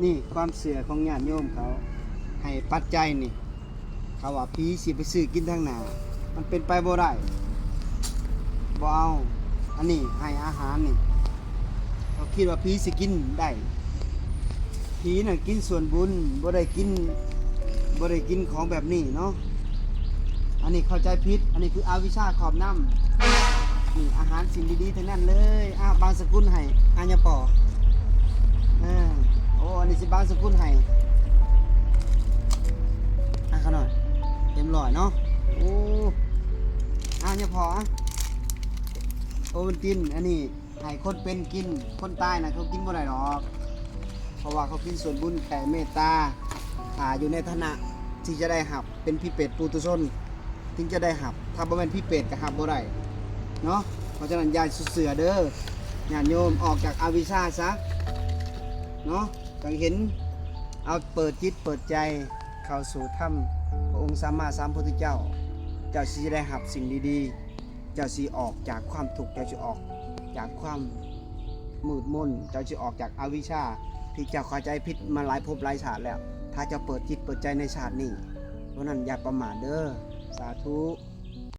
ນີ້ຄວາມເຊື່ອຂອງຍາດໂຍມເຂົາ ໃຫ້ປັດໄຈນີ້ ເຂົາວ່າຜີຊິໄປຊື້ກິນທາງໜ້າ ມັນເປັນໄປບໍ່ໄດ້ ບໍ່ເອົາ. ອັນນີ້ໃຫ້ອາຫານນີ້ ເຂົາຄິດວ່າຜີຊິກິນໄດ້ ຜີນັ້ນກິນສ່ວນບຸນ ບໍ່ໄດ້ກິນ ບໍ່ໄດ້ກິນຂອງແບບນີ້ເນາະ. ອັນນີ້ເຂົ້າໃຈຜິດ ອັນນີ້ຄືອະວິຊາຄອບນຳ. ນີ້ອາຫານສິ່ງດີໆທັງນັ້ນເລີຍ. ອ້າວ ບາງສະກຸນໃຫ້ ອາ ຍາປໍ ເອີ ໂອ້ ອັນນີ້ຊິບາງສະກຸນໃຫ້ ອາ ຂ້ານ້ອຍ ເຕັມຮ້ອຍເນາະ. ໂອ້ ອາ ຍາພໍ່ ອາ ໂອວັນຕິນ ອັນນີ້ໃຫ້ຄົນເປັນກິນ ຄົນຕາຍນະເຂົາກິນບໍ່ໄດ້ດອກ ເພາະວ່າເຂົາກິນສ່ວນບຸນແຜ່ເມດຕາ ຖ້າຢູ່ໃນຖານະທີ່ຈະໄດ້ຮັບ ເປັນຜີເປດປຸຖຸຊົນຈຶ່ງຈະໄດ້ຮັບ ຖ້າບໍ່ແມ່ນຜີເປດກໍຮັບບໍ່ໄດ້ເນາະ. ເພາະສະນັ້ນຢ່າເຊື່ອເດີຍາດໂຍມ ອອກຈາກອະວິຊາຊະເນາະ. ຈັ່ງເຫັນ ເອົາເປີດຈິດເປີດໃຈເຂົ້າສູ່ທຳ ພະອົງສຳມາສຳພຸດທະເຈົ້າ ເຈົ້າຊິໄດ້ຮັບສິ່ງດີໆ ເຈົ້າຊິອອກຈາກຄວາມທຸກ ເຈົ້າຊິອອກຈາກຄວາມມືດມົນ ເຈົ້າຊິອອກຈາກອະວິຊາທີ່ເຈົ້າເຂົ້າໃຈຜິດມາຫຼາຍພົບຫຼາຍຊາດແລ້ວ ຖ້າເຈົ້າເປີດຈິດເປີດໃຈໃນຊາດນີ້. ເພາະນັ້ນຢ່າປະໝາດເດີ. ສາທຸ.